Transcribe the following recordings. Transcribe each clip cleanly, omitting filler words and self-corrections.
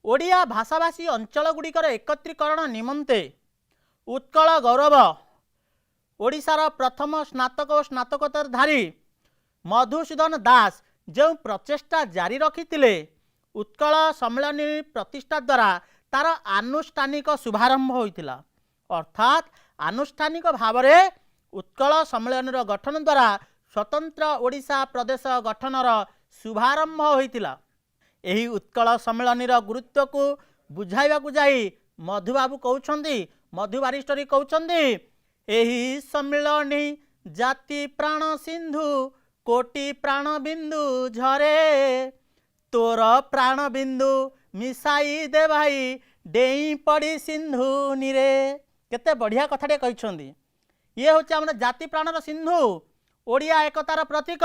ଓଡ଼ିଆ ଭାଷାଭାଷୀ ଅଞ୍ଚଳଗୁଡ଼ିକର ଏକତ୍ରୀକରଣ ନିମନ୍ତେ ଉତ୍କଳ ଗୌରବ, ଓଡ଼ିଶାର ପ୍ରଥମ ସ୍ନାତକ ଓ ସ୍ନାତକୋତ୍ତରଧାରୀ ମଧୁସୂଦନ ଦାସ ଯେଉଁ ପ୍ରଚେଷ୍ଟା ଜାରି ରଖିଥିଲେ, ଉତ୍କଳ ସମ୍ମିଳନୀ ପ୍ରତିଷ୍ଠା ଦ୍ୱାରା ତାର ଆନୁଷ୍ଠାନିକ ଶୁଭାରମ୍ଭ ହୋଇଥିଲା। ଅର୍ଥାତ୍ ଆନୁଷ୍ଠାନିକ ଭାବରେ ଉତ୍କଳ ସମ୍ମିଳନୀର ଗଠନ ଦ୍ୱାରା ସ୍ୱତନ୍ତ୍ର ଓଡ଼ିଶା ପ୍ରଦେଶ ଗଠନର ଶୁଭାରମ୍ଭ ହୋଇଥିଲା। ଏହି ଉତ୍କଳ ସମ୍ମିଳନୀର ଗୁରୁତ୍ୱକୁ ବୁଝାଇବାକୁ ଯାଇ ମଧୁବାବୁ କହୁଛନ୍ତି, ମଧୁ ବାରିଷ୍ଟରୀ କହୁଛନ୍ତି, "ଏହି ସମ୍ମିଳନୀ ଜାତି ପ୍ରାଣ ସିନ୍ଧୁ, କୋଟି ପ୍ରାଣ ବିନ୍ଦୁ ଝରେ, ତୋର ପ୍ରାଣ ବିନ୍ଦୁ ମିଶାଇ ଦେ ଭାଇ, ଡେଇଁ ପଡ଼ି ସିନ୍ଧୁ ନୀରେ।" କେତେ ବଢ଼ିଆ କଥାଟିଏ କହିଛନ୍ତି। ଇଏ ହେଉଛି ଆମର ଜାତି ପ୍ରାଣର ସିନ୍ଧୁ, ଓଡ଼ିଆ ଏକତାର ପ୍ରତୀକ।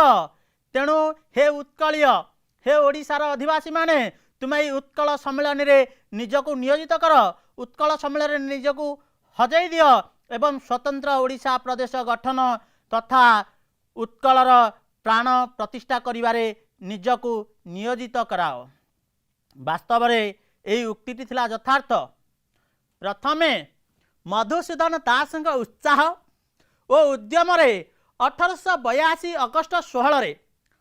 ତେଣୁ ହେ ଉତ୍କଳୀୟ, ହେ ଓଡ଼ିଶାର ଅଧିବାସୀମାନେ, ତୁମେ ଏଇ ଉତ୍କଳ ସମ୍ମିଳନୀରେ ନିଜକୁ ନିୟୋଜିତ କର, ଉତ୍କଳ ସମ୍ମିଳନୀରେ ନିଜକୁ ହଜେଇ ଦିଅ ଏବଂ ସ୍ୱତନ୍ତ୍ର ଓଡ଼ିଶା ପ୍ରଦେଶ ଗଠନ ତଥା ଉତ୍କଳର ପ୍ରାଣ ପ୍ରତିଷ୍ଠା କରିବାରେ ନିଜକୁ ନିୟୋଜିତ କରାଅ। ବାସ୍ତବରେ ଏହି ଉକ୍ତିଟି ଥିଲା ଯଥାର୍ଥ। ପ୍ରଥମେ ମଧୁସୂଦନ ଦାସଙ୍କ ଉତ୍ସାହ ଓ ଉଦ୍ୟମରେ 1882 ଅଗଷ୍ଟ 16ରେ,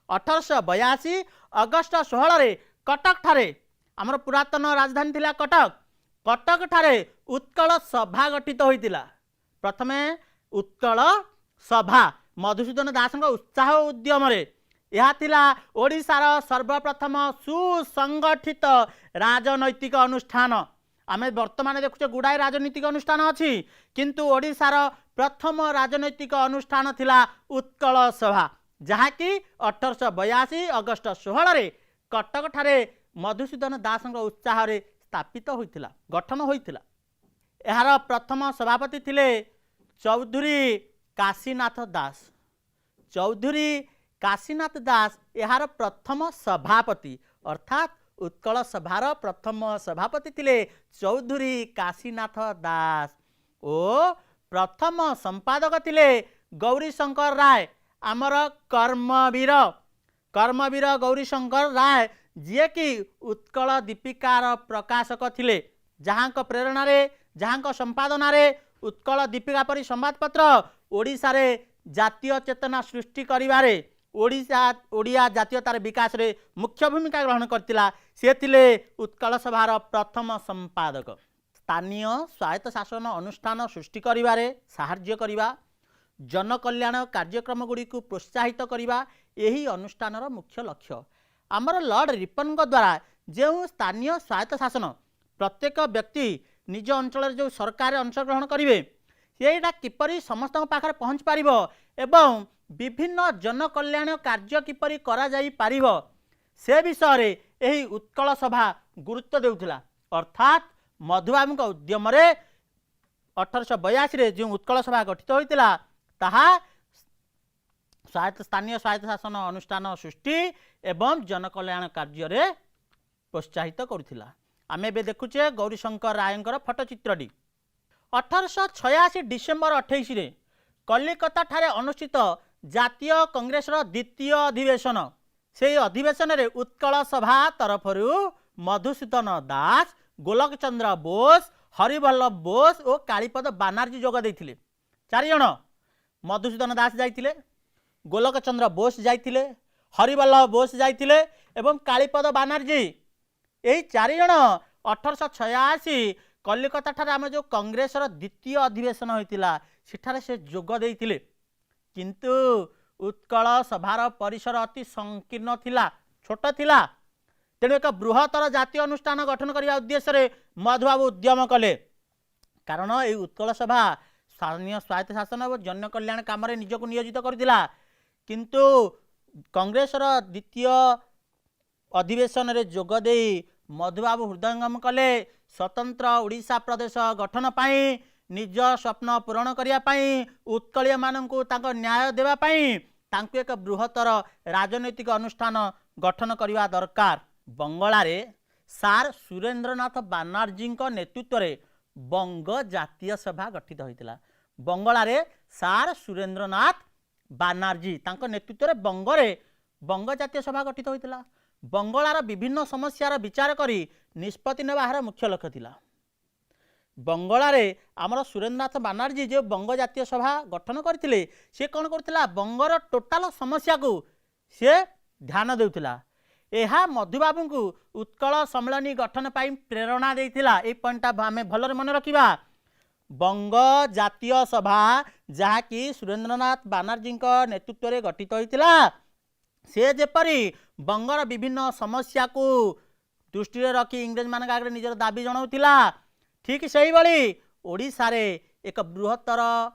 1882 ଅଗଷ୍ଟ 16ରେ କଟକଠାରେ, ଆମର ପୁରାତନ ରାଜଧାନୀ ଥିଲା କଟକ, କଟକଠାରେ ଉତ୍କଳ ସଭା ଗଠିତ ହୋଇଥିଲା। ପ୍ରଥମେ ଉତ୍କଳ ସଭା ମଧୁସୂଦନ ଦାସଙ୍କ ଉତ୍ସାହ ଓ ଉଦ୍ୟମରେ। ଏହା ଥିଲା ଓଡ଼ିଶାର ସର୍ବପ୍ରଥମ ସୁସଂଗଠିତ ରାଜନୈତିକ ଅନୁଷ୍ଠାନ। ଆମେ ବର୍ତ୍ତମାନ ଦେଖୁଛେ ଗୁଡ଼ାଏ ରାଜନୈତିକ ଅନୁଷ୍ଠାନ ଅଛି, କିନ୍ତୁ ଓଡ଼ିଶାର ପ୍ରଥମ ରାଜନୈତିକ ଅନୁଷ୍ଠାନ ଥିଲା ଉତ୍କଳ ସଭା, ଯାହାକି 1882 ଅଗଷ୍ଟ 16ରେ କଟକଠାରେ ମଧୁସୂଦନ ଦାସଙ୍କ ଉତ୍ସାହରେ ସ୍ଥାପିତ ହୋଇଥିଲା, ଗଠନ ହୋଇଥିଲା। ଏହାର ପ୍ରଥମ ସଭାପତି ଥିଲେ ଚୌଧୁରୀ କାଶୀନାଥ ଦାସ। ଚୌଧୁରୀ କାଶୀନାଥ ଦାସ ଏହାର ପ୍ରଥମ ସଭାପତି। ଅର୍ଥାତ୍ ଉତ୍କଳ ସଭାର ପ୍ରଥମ ସଭାପତି ଥିଲେ ଚୌଧୁରୀ କାଶୀନାଥ ଦାସ ଓ ପ୍ରଥମ ସମ୍ପାଦକ ଥିଲେ ଗୌରୀଶଙ୍କର ରାୟ, ଆମର କର୍ମବୀର, କର୍ମବୀର ଗୌରୀଶଙ୍କର ରାୟ, ଯିଏକି ଉତ୍କଳ ଦୀପିକାର ପ୍ରକାଶକ ଥିଲେ, ଯାହାଙ୍କ ପ୍ରେରଣାରେ, ଯାହାଙ୍କ ସମ୍ପାଦନାରେ ଉତ୍କଳ ଦୀପିକା ପରି ସମ୍ବାଦପତ୍ର ଓଡ଼ିଶାରେ ଜାତୀୟ ଚେତନା ସୃଷ୍ଟି କରିବାରେ, ଓଡ଼ିଶା ଓଡ଼ିଆ ଜାତୀୟତାର ବିକାଶରେ ମୁଖ୍ୟ ଭୂମିକା ଗ୍ରହଣ କରିଥିଲା। ସେ ଥିଲେ ଉତ୍କଳ ସଭାର ପ୍ରଥମ ସମ୍ପାଦକ। ସ୍ଥାନୀୟ ସ୍ୱାୟତ୍ତ ଶାସନ ଅନୁଷ୍ଠାନ ସୃଷ୍ଟି କରିବାରେ ସାହାଯ୍ୟ କରିବା, ଜନକଲ୍ୟାଣ କାର୍ଯ୍ୟକ୍ରମ ଗୁଡ଼ିକୁ ପ୍ରୋତ୍ସାହିତ କରିବା ଏହି ଅନୁଷ୍ଠାନର ମୁଖ୍ୟ ଲକ୍ଷ୍ୟ। ଆମର ଲର୍ଡ଼ ରିପନଙ୍କ ଦ୍ୱାରା ଯେଉଁ ସ୍ଥାନୀୟ ସ୍ୱାୟତ୍ତ ଶାସନ, ପ୍ରତ୍ୟେକ ବ୍ୟକ୍ତି ନିଜ ଅଞ୍ଚଳରେ ଯେଉଁ ସରକାରରେ ଅଂଶଗ୍ରହଣ କରିବେ, ସେଇଟା କିପରି ସମସ୍ତଙ୍କ ପାଖରେ ପହଞ୍ଚି ପାରିବ ଏବଂ ବିଭିନ୍ନ ଜନକଲ୍ୟାଣ କାର୍ଯ୍ୟ କିପରି କରାଯାଇପାରିବ, ସେ ବିଷୟରେ ଏହି ଉତ୍କଳ ସଭା ଗୁରୁତ୍ୱ ଦେଉଥିଲା। ଅର୍ଥାତ୍ ମଧୁବାବୁଙ୍କ ଉଦ୍ୟମରେ 1882ରେ ଯେଉଁ ଉତ୍କଳ ସଭା ଗଠିତ ହୋଇଥିଲା, ତାହା ସ୍ଥାନୀୟ ସ୍ୱାୟତ୍ତ ଶାସନ ଅନୁଷ୍ଠାନ ସୃଷ୍ଟି ଏବଂ ଜନକଲ୍ୟାଣ କାର୍ଯ୍ୟରେ ପ୍ରୋତ୍ସାହିତ କରୁଥିଲା। ଆମେ ଏବେ ଦେଖୁଛେ ଗୌରୀଶଙ୍କର ରାୟଙ୍କର ଫଟୋଚିତ୍ରଟି। 1886 ଡିସେମ୍ବର 28ରେ କଲିକତାଠାରେ ଅନୁଷ୍ଠିତ ଜାତୀୟ କଂଗ୍ରେସର ଦ୍ୱିତୀୟ ଅଧିବେଶନ, ସେହି ଅଧିବେଶନରେ ଉତ୍କଳ ସଭା ତରଫରୁ ମଧୁସୂଦନ ଦାସ, ଗୋଲକଚନ୍ଦ୍ର ବୋଷ, ହରିବଲ୍ଲଭ ବୋଷ ଓ କାଳୀପଦ ବାନାର୍ଜୀ ଯୋଗ ଦେଇଥିଲେ। ଚାରିଜଣ, ମଧୁସୂଦନ ଦାସ ଯାଇଥିଲେ, ଗୋଲକଚନ୍ଦ୍ର ବୋଷ ଯାଇଥିଲେ, ହରିବଲ୍ଲଭ ବୋଷ ଯାଇଥିଲେ ଏବଂ କାଳୀପଦ ବାନାର୍ଜୀ। ଏହି ଚାରିଜଣ 1886 କଲିକତାଠାରେ ଆମର ଯେଉଁ କଂଗ୍ରେସର ଦ୍ୱିତୀୟ ଅଧିବେଶନ ହୋଇଥିଲା, ସେଠାରେ ସେ ଯୋଗ ଦେଇଥିଲେ। କିନ୍ତୁ ଉତ୍କଳ ସଭାର ପରିସର ଅତି ସଂକୀର୍ଣ୍ଣ ଥିଲା, ଛୋଟ ଥିଲା। ତେଣୁ ଏକ ବୃହତ୍ତର ଜାତୀୟ ଅନୁଷ୍ଠାନ ଗଠନ କରିବା ଉଦ୍ଦେଶ୍ୟରେ ମଧୁବାବୁ ଉଦ୍ୟମ କଲେ। କାରଣ ଏହି ଉତ୍କଳ ସଭା ସ୍ଥାନୀୟ ସ୍ୱାୟତ୍ତ ଶାସନ ଏବଂ ଜନକଲ୍ୟାଣ କାମରେ ନିଜକୁ ନିୟୋଜିତ କରିଥିଲା। କିନ୍ତୁ କଂଗ୍ରେସର ଦ୍ୱିତୀୟ ଅଧିବେଶନରେ ଯୋଗ ଦେଇ ମଧୁବାବୁ ହୃଦୟଙ୍ଗମ କଲେ, ସ୍ୱତନ୍ତ୍ର ଓଡ଼ିଶା ପ୍ରଦେଶ ଗଠନ ପାଇଁ, ନିଜ ସ୍ୱପ୍ନ ପୂରଣ କରିବା ପାଇଁ, ଉତ୍କଳୀୟମାନଙ୍କୁ ତାଙ୍କ ନ୍ୟାୟ ଦେବା ପାଇଁ ତାଙ୍କୁ ଏକ ବୃହତ୍ତର ରାଜନୈତିକ ଅନୁଷ୍ଠାନ ଗଠନ କରିବା ଦରକାର। ବଙ୍ଗଳାରେ ସାର୍ ସୁରେନ୍ଦ୍ରନାଥ ବାନାର୍ଜୀଙ୍କ ନେତୃତ୍ୱରେ ବଙ୍ଗ ଜାତୀୟ ସଭା ଗଠିତ ହୋଇଥିଲା। ବଙ୍ଗଳାରେ ସାର୍ ସୁରେନ୍ଦ୍ରନାଥ ବାନାର୍ଜୀ, ତାଙ୍କ ନେତୃତ୍ୱରେ ବଙ୍ଗରେ ବଙ୍ଗ ଜାତୀୟ ସଭା ଗଠିତ ହୋଇଥିଲା। ବଙ୍ଗଳାର ବିଭିନ୍ନ ସମସ୍ୟାର ବିଚାର କରି ନିଷ୍ପତ୍ତି ନେବା ଏହାର ମୁଖ୍ୟ ଲକ୍ଷ୍ୟ ଥିଲା। ବଙ୍ଗଳାରେ ଆମର ସୁରେନ୍ଦ୍ରନାଥ ବାନାର୍ଜୀ ଯେଉଁ ବଙ୍ଗ ଜାତୀୟ ସଭା ଗଠନ କରିଥିଲେ, ସେ କ'ଣ କରୁଥିଲା? ବଙ୍ଗର ଟୋଟାଲ ସମସ୍ୟାକୁ ସିଏ ଧ୍ୟାନ ଦେଉଥିଲା। ଏହା ମଧୁବାବୁଙ୍କୁ ଉତ୍କଳ ସମ୍ମିଳନୀ ଗଠନ ପାଇଁ ପ୍ରେରଣା ଦେଇଥିଲା। ଏଇ ପଏଣ୍ଟଟା ଆମେ ଭଲରେ ମନେ ରଖିବା। ବଙ୍ଗ ଜାତୀୟ ସଭା, ଯାହାକି ସୁରେନ୍ଦ୍ରନାଥ ବାନାର୍ଜୀଙ୍କ ନେତୃତ୍ୱରେ ଗଠିତ ହୋଇଥିଲା, ସେ ଯେପରି ବଙ୍ଗର ବିଭିନ୍ନ ସମସ୍ୟାକୁ ଦୃଷ୍ଟିରେ ରଖି ଇଂରେଜମାନଙ୍କ ଆଗରେ ନିଜର ଦାବି ଜଣାଉଥିଲା, ଠିକ୍ ସେଇଭଳି ଓଡ଼ିଶାରେ ଏକ ବୃହତ୍ତର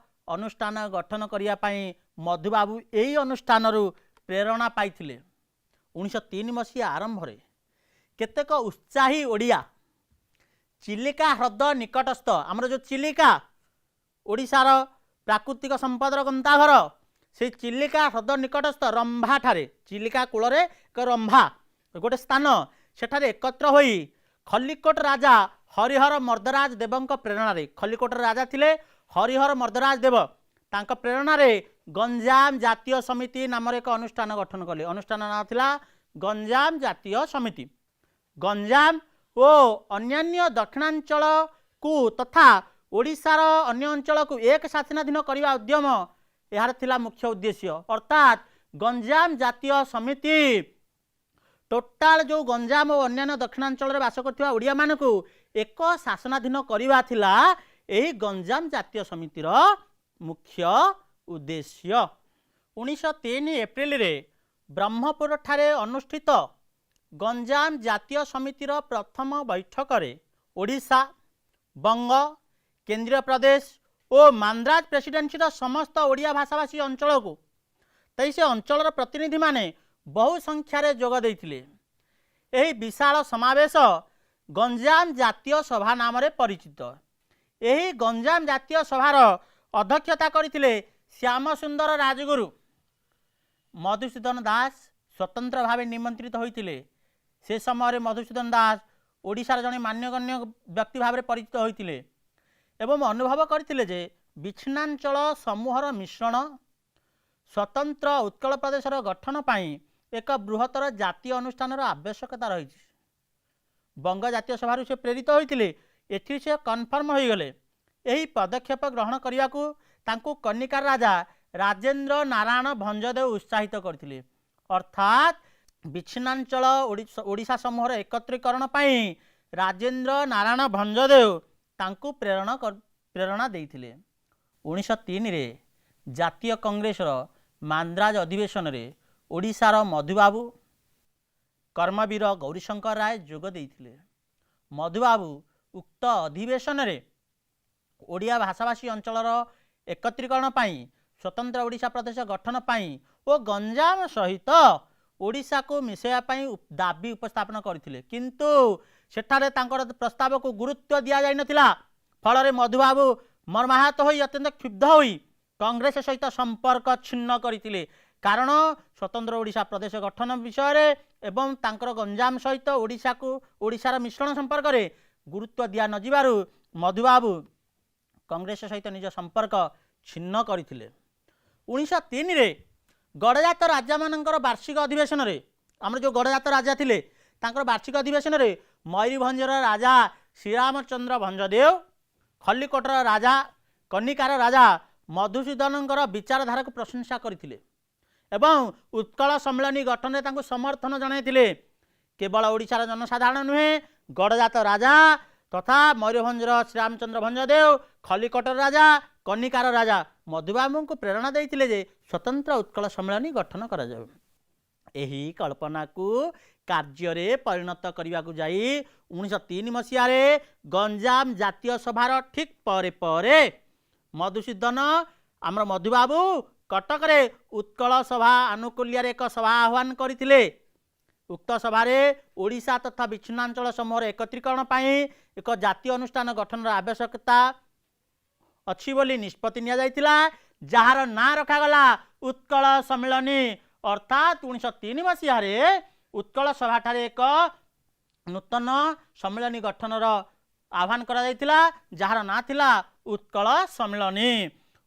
ଅନୁଷ୍ଠାନ ଗଠନ କରିବା ପାଇଁ ମଧୁବାବୁ ଏଇ ଅନୁଷ୍ଠାନରୁ ପ୍ରେରଣା ପାଇଥିଲେ। 1903 ମସିହା ଆରମ୍ଭରେ କେତେକ ଉତ୍ସାହୀ ଓଡ଼ିଆ ଚିଲିକା ହ୍ରଦ ନିକଟସ୍ଥ, ଆମର ଯେଉଁ ଚିଲିକା, ଓଡ଼ିଶାର ପ୍ରାକୃତିକ ସମ୍ପଦର ଗନ୍ତାଘର, ସେଇ ଚିଲିକା ହ୍ରଦ ନିକଟସ୍ଥ ରମ୍ଭାଠାରେ, ଚିଲିକା କୂଳରେ ଏକ ରମ୍ଭା ଗୋଟେ ସ୍ଥାନ, ସେଠାରେ ଏକତ୍ର ହୋଇ ଖଲ୍ଲିକୋଟ ରାଜା ହରିହର ମର୍ଦ୍ଦରାଜ ଦେବଙ୍କ ପ୍ରେରଣାରେ, ଖଲ୍ଲିକୋଟର ରାଜା ଥିଲେ ହରିହର ମର୍ଦ୍ଦରାଜ ଦେବ, ତାଙ୍କ ପ୍ରେରଣାରେ ଗଞ୍ଜାମ ଜାତୀୟ ସମିତି ନାମରେ ଏକ ଅନୁଷ୍ଠାନ ଗଠନ କଲେ। ଅନୁଷ୍ଠାନ ନାଁ ଥିଲା ଗଞ୍ଜାମ ଜାତୀୟ ସମିତି। ଗଞ୍ଜାମ ଓ ଅନ୍ୟାନ୍ୟ ଦକ୍ଷିଣାଞ୍ଚଳକୁ ତଥା ଓଡ଼ିଶାର ଅନ୍ୟ ଅଞ୍ଚଳକୁ ଏକ ଶାସନାଧୀନ କରିବା ଉଦ୍ୟମ ଏହାର ଥିଲା ମୁଖ୍ୟ ଉଦ୍ଦେଶ୍ୟ। ଅର୍ଥାତ୍ ଗଞ୍ଜାମ ଜାତୀୟ ସମିତି ଟୋଟାଲ ଯେଉଁ ଗଞ୍ଜାମ ଓ ଅନ୍ୟାନ୍ୟ ଦକ୍ଷିଣାଞ୍ଚଳରେ ବାସ କରୁଥିବା ଓଡ଼ିଆମାନଙ୍କୁ ଏକ ଶାସନାଧୀନ କରିବା ଥିଲା ଏହି ଗଞ୍ଜାମ ଜାତୀୟ ସମିତିର ମୁଖ୍ୟ ଉଦ୍ଦେଶ୍ୟ। 1903 ଏପ୍ରିଲରେ ବ୍ରହ୍ମପୁରଠାରେ ଅନୁଷ୍ଠିତ ଗଞ୍ଜାମ ଜାତୀୟ ସମିତିର ପ୍ରଥମ ବୈଠକରେ ଓଡ଼ିଶା, ବଙ୍ଗ, କେନ୍ଦ୍ରୀୟ ପ୍ରଦେଶ ଓ ମାନ୍ଦ୍ରାଜ ପ୍ରେସିଡେନ୍ସିର ସମସ୍ତ ଓଡ଼ିଆ ଭାଷାଭାଷୀ ଅଞ୍ଚଳକୁ ତାଇ ସେ ଅଞ୍ଚଳର ପ୍ରତିନିଧିମାନେ ବହୁ ସଂଖ୍ୟାରେ ଯୋଗ ଦେଇଥିଲେ। ଏହି ବିଶାଳ ସମାବେଶ ଗଞ୍ଜାମ ଜାତୀୟ ସଭା ନାମରେ ପରିଚିତ। ଏହି ଗଞ୍ଜାମ ଜାତୀୟ ସଭାର ଅଧ୍ୟକ୍ଷତା କରିଥିଲେ ଶ୍ୟାମସୁନ୍ଦର ରାଜଗୁରୁ। ମଧୁସୂଦନ ଦାସ ସ୍ୱତନ୍ତ୍ର ଭାବେ ନିମନ୍ତ୍ରିତ ହୋଇଥିଲେ। ସେ ସମୟରେ ମଧୁସୂଦନ ଦାସ ଓଡ଼ିଶାର ଜଣେ ମାନ୍ୟଗଣ୍ୟ ବ୍ୟକ୍ତି ଭାବରେ ପରିଚିତ ହୋଇଥିଲେ ଏବଂ ଅନୁଭବ କରିଥିଲେ ଯେ ବିଚ୍ଛିନ୍ନାଞ୍ଚଳ ସମୂହର ମିଶ୍ରଣ ସ୍ୱତନ୍ତ୍ର ଉତ୍କଳ ପ୍ରଦେଶର ଗଠନ ପାଇଁ ଏକ ବୃହତ୍ତର ଜାତୀୟ ଅନୁଷ୍ଠାନର ଆବଶ୍ୟକତା ରହିଛି। ବଙ୍ଗ ଜାତୀୟ ସଭାରୁ ସେ ପ୍ରେରିତ ହୋଇଥିଲେ, ଏଥିରୁ ସେ କନଫର୍ମ ହୋଇଗଲେ। ଏହି ପଦକ୍ଷେପ ଗ୍ରହଣ କରିବାକୁ ତାଙ୍କୁ କନିକାର ରାଜା ରାଜେନ୍ଦ୍ର ନାରାୟଣ ଭଞ୍ଜଦେବ ଉତ୍ସାହିତ କରିଥିଲେ। ଅର୍ଥାତ୍ ବିଚ୍ଛିନ୍ନାଞ୍ଚଳ ଓଡ଼ିଶା ସମୂହର ଏକତ୍ରୀକରଣ ପାଇଁ ରାଜେନ୍ଦ୍ର ନାରାୟଣ ଭଞ୍ଜଦେବ ତାଙ୍କୁ ପ୍ରେରଣା ଦେଇଥିଲେ। 1903ରେ ଜାତୀୟ କଂଗ୍ରେସର ମାନ୍ଦ୍ରାଜ ଅଧିବେଶନରେ ଓଡ଼ିଶାର ମଧୁବାବୁ, କର୍ମବୀର ଗୌରୀଶଙ୍କର ରାୟ ଯୋଗ ଦେଇଥିଲେ। ମଧୁବାବୁ ଉକ୍ତ ଅଧିବେଶନରେ ଓଡ଼ିଆ ଭାଷାଭାଷୀ ଅଞ୍ଚଳର ଏକତ୍ରୀକରଣ ପାଇଁ, ସ୍ୱତନ୍ତ୍ର ଓଡ଼ିଶା ପ୍ରଦେଶ ଗଠନ ପାଇଁ ଓ ଗଞ୍ଜାମ ସହିତ ଓଡ଼ିଶାକୁ ମିଶାଇବା ପାଇଁ ଦାବି ଉପସ୍ଥାପନ କରିଥିଲେ। କିନ୍ତୁ ସେଠାରେ ତାଙ୍କର ପ୍ରସ୍ତାବକୁ ଗୁରୁତ୍ୱ ଦିଆଯାଇନଥିଲା। ଫଳରେ ମଧୁବାବୁ ମର୍ମାହତ ହୋଇ, ଅତ୍ୟନ୍ତ କ୍ଷୁବ୍ଧ ହୋଇ କଂଗ୍ରେସ ସହିତ ସମ୍ପର୍କ ଛିନ୍ନ କରିଥିଲେ। କାରଣ ସ୍ୱତନ୍ତ୍ର ଓଡ଼ିଶା ପ୍ରଦେଶ ଗଠନ ବିଷୟରେ ଏବଂ ତାଙ୍କର ଗଞ୍ଜାମ ସହିତ ଓଡ଼ିଶାର ମିଶ୍ରଣ ସମ୍ପର୍କରେ ଗୁରୁତ୍ୱ ଦିଆ ନଯିବାରୁ ମଧୁବାବୁ କଂଗ୍ରେସ ସହିତ ନିଜ ସମ୍ପର୍କ ଛିନ୍ନ କରିଥିଲେ। 1903ରେ ଗଡ଼ଜାତ ରାଜାମାନଙ୍କର ବାର୍ଷିକ ଅଧିବେଶନରେ, ଆମର ଯେଉଁ ଗଡ଼ଜାତ ରାଜା ଥିଲେ, ତାଙ୍କର ବାର୍ଷିକ ଅଧିବେଶନରେ ମୟୂରଭଞ୍ଜର ରାଜା ଶ୍ରୀରାମଚନ୍ଦ୍ର ଭଞ୍ଜଦେଓ, ଖଲ୍ଲିକୋଟର ରାଜା, କନିକାର ରାଜା ମଧୁସୂଦନଙ୍କର ବିଚାରଧାରାକୁ ପ୍ରଶଂସା କରିଥିଲେ ଏବଂ ଉତ୍କଳ ସମ୍ମିଳନୀ ଗଠନରେ ତାଙ୍କୁ ସମର୍ଥନ ଜଣାଇଥିଲେ। କେବଳ ଓଡ଼ିଶାର ଜନସାଧାରଣ ନୁହେଁ, ଗଡ଼ଜାତ ରାଜା ତଥା ମୟୂରଭଞ୍ଜର ଶ୍ରୀରାମଚନ୍ଦ୍ର ଭଞ୍ଜଦେଓ, ଖଲ୍ଲିକୋଟର ରାଜା, କନିକାର ରାଜା ମଧୁବାବୁଙ୍କୁ ପ୍ରେରଣା ଦେଇଥିଲେ ଯେ ସ୍ୱତନ୍ତ୍ର ଉତ୍କଳ ସମ୍ମିଳନୀ ଗଠନ କରାଯାଉ। ଏହି କଳ୍ପନାକୁ କାର୍ଯ୍ୟରେ ପରିଣତ କରିବାକୁ ଯାଇ 1903 ମସିହାରେ ଗଞ୍ଜାମ ଜାତୀୟ ସଭାର ଠିକ୍ ପରେ ପରେ ମଧୁସୂଦନ, ଆମର ମଧୁବାବୁ କଟକରେ ଉତ୍କଳ ସଭା ଆନୁକୂଲ୍ୟରେ ଏକ ସଭା ଆହ୍ୱାନ କରିଥିଲେ। ଉକ୍ତ ସଭାରେ ଓଡ଼ିଶା ତଥା ବିଚ୍ଛିନ୍ନାଞ୍ଚଳ ସମୂହର ଏକତ୍ରୀକରଣ ପାଇଁ ଏକ ଜାତୀୟ ଅନୁଷ୍ଠାନ ଗଠନର ଆବଶ୍ୟକତା ଅଛି ବୋଲି ନିଷ୍ପତ୍ତି ନିଆଯାଇଥିଲା, ଯାହାର ନାଁ ରଖାଗଲା ଉତ୍କଳ ସମ୍ମିଳନୀ। ଅର୍ଥାତ୍ 1903 ମସିହାରେ ଉତ୍କଳ ସଭାଠାରେ ଏକ ନୂତନ ସମ୍ମିଳନୀ ଗଠନର ଆହ୍ୱାନ କରାଯାଇଥିଲା, ଯାହାର ନାଁ ଥିଲା ଉତ୍କଳ ସମ୍ମିଳନୀ।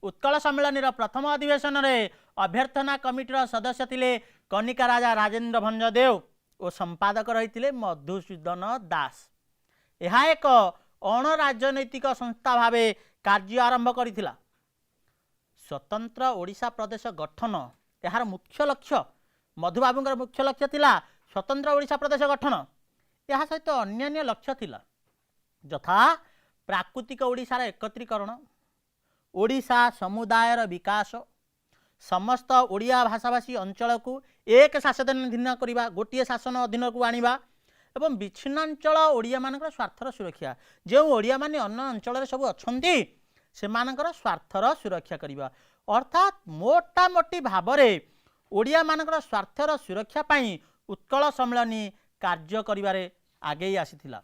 ଉତ୍କଳ ସମ୍ମିଳନୀର ପ୍ରଥମ ଅଧିବେଶନରେ ଅଭ୍ୟର୍ଥନା କମିଟିର ସଦସ୍ୟ ଥିଲେ କନିକା ରାଜା ରାଜେନ୍ଦ୍ର ଭଞ୍ଜଦେଓ, ଓ ସମ୍ପାଦକ ରହିଥିଲେ ମଧୁସୂଦନ ଦାସ। ଏହା ଏକ ଅଣରାଜନୈତିକ ସଂସ୍ଥା ଭାବେ କାର୍ଯ୍ୟ ଆରମ୍ଭ କରିଥିଲା। ସ୍ୱତନ୍ତ୍ର ଓଡ଼ିଶା ପ୍ରଦେଶ ଗଠନ ଏହାର ମୁଖ୍ୟ ଲକ୍ଷ୍ୟ। ମଧୁବାବୁଙ୍କର ମୁଖ୍ୟ ଲକ୍ଷ୍ୟ ଥିଲା ସ୍ୱତନ୍ତ୍ର ଓଡ଼ିଶା ପ୍ରଦେଶ ଗଠନ। ଏହା ସହିତ ଅନ୍ୟାନ୍ୟ ଲକ୍ଷ୍ୟ ଥିଲା, ଯଥା ପ୍ରାକୃତିକ ଓଡ଼ିଶାର ଏକତ୍ରୀକରଣ, ଓଡ଼ିଶା ସମୁଦାୟର ବିକାଶ, ସମସ୍ତ ଓଡ଼ିଆ ଭାଷାଭାଷୀ ଅଞ୍ଚଳକୁ ଏକ ଶାସନାଧୀନ କରିବା, ଗୋଟିଏ ଶାସନ ଅଧୀନକୁ ଆଣିବା ଏବଂ ବିଚ୍ଛିନ୍ନାଞ୍ଚଳ ଓଡ଼ିଆମାନଙ୍କର ସ୍ୱାର୍ଥର ସୁରକ୍ଷା। ଯେଉଁ ଓଡ଼ିଆମାନେ ଅନ୍ୟ ଅଞ୍ଚଳରେ ସବୁ ଅଛନ୍ତି, ସେମାନଙ୍କର ସ୍ୱାର୍ଥର ସୁରକ୍ଷା କରିବା। ଅର୍ଥାତ୍ ମୋଟାମୋଟି ଭାବରେ ଓଡ଼ିଆମାନଙ୍କର ସ୍ୱାର୍ଥର ସୁରକ୍ଷା ପାଇଁ ଉତ୍କଳ ସମ୍ମିଳନୀ କାର୍ଯ୍ୟ କରିବାରେ ଆଗେଇ ଆସିଥିଲା।